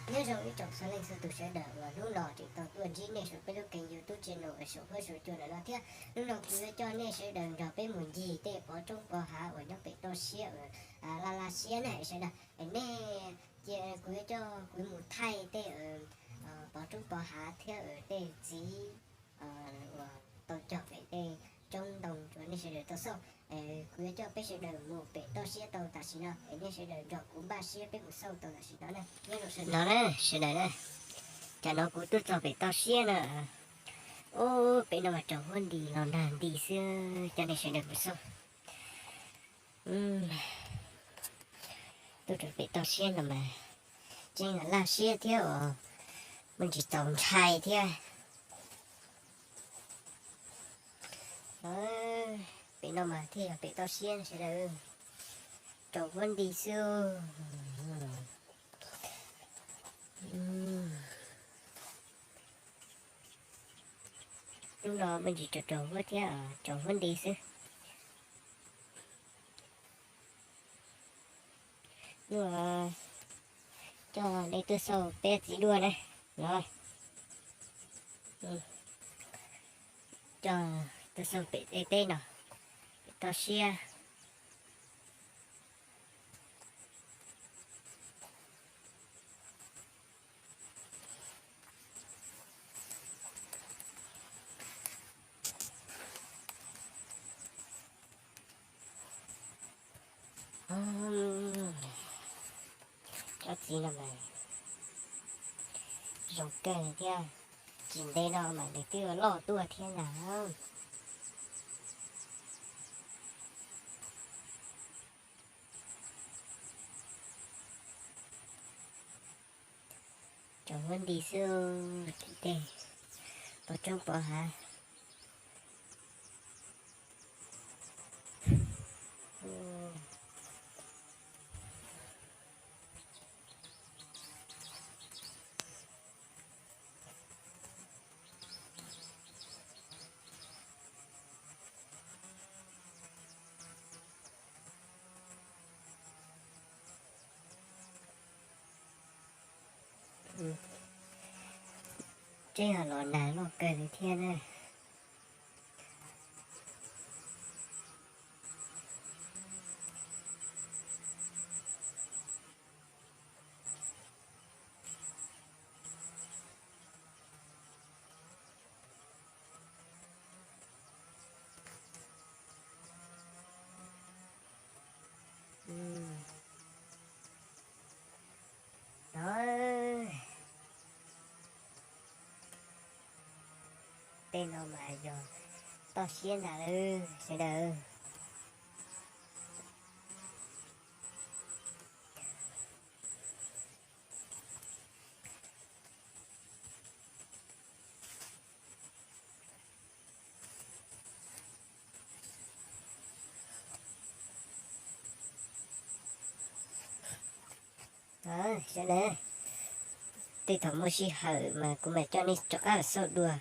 Nyob zoo ib tsoom txhua leej txhua tus sawv daws uas hnub no tseem tau tuaj ntsib nej saum peb lub keeb YouTube channel uas saum huab saum cua ntawm no thiab. Hnub no kuv yuav coj nej sawv daws nrog peb mus ncig tej pov roob pov hav uas nyob pem toj siab uas laj laj siab na sawv daws. Nej cia kuv yuav coj kuv mus thaij tej pov roob pov hav thiab tej txiv uas tau cog pem tej roob ntoo rau nej sawv daws tau xauj. Kuv yuav coj peb sawv daws mus pem toj siab tau tam sim no es nej sawv daws nrog kuv npaj siab peb mus xauj tau tam sim no na. Nyob zoo sawv daws na, sawv daws na, cas no kuv tuaj txog pem toj siab na. Ub, pem no mas tsaus huab nti los nag nti xwb, coj nej sawv daws mus xauj. Tuaj rau pem toj siab no mas tseem laj siab thiab os, muaj ntsis txaus ntshai thiab. Pem no mas thiaj yog pem toj siab sawv daws, tsaus huab nti xwb. Hnub no me ntsis tsaus tsaus huab thiab, tsaus huab nti xwb. Hnub no coj nej tuaj xauj peb txiv duaj na, los coj tuaj xauj pem tej teb no, pem toj siab. Tsob txiv no mas zoo kawg thiab, tsis ntev no mas nws twb loj tuaj thiab ntag. Tsaus huab nti xwb, tim tej pov roob pov hav. Tseem los nag loj kawg li thiab na. Tej no mas yog toj siab ntag sawv daws. Sawv daws, tej thaum muaj sij hawm mas kuv mam coj nej rov qab xauj dua.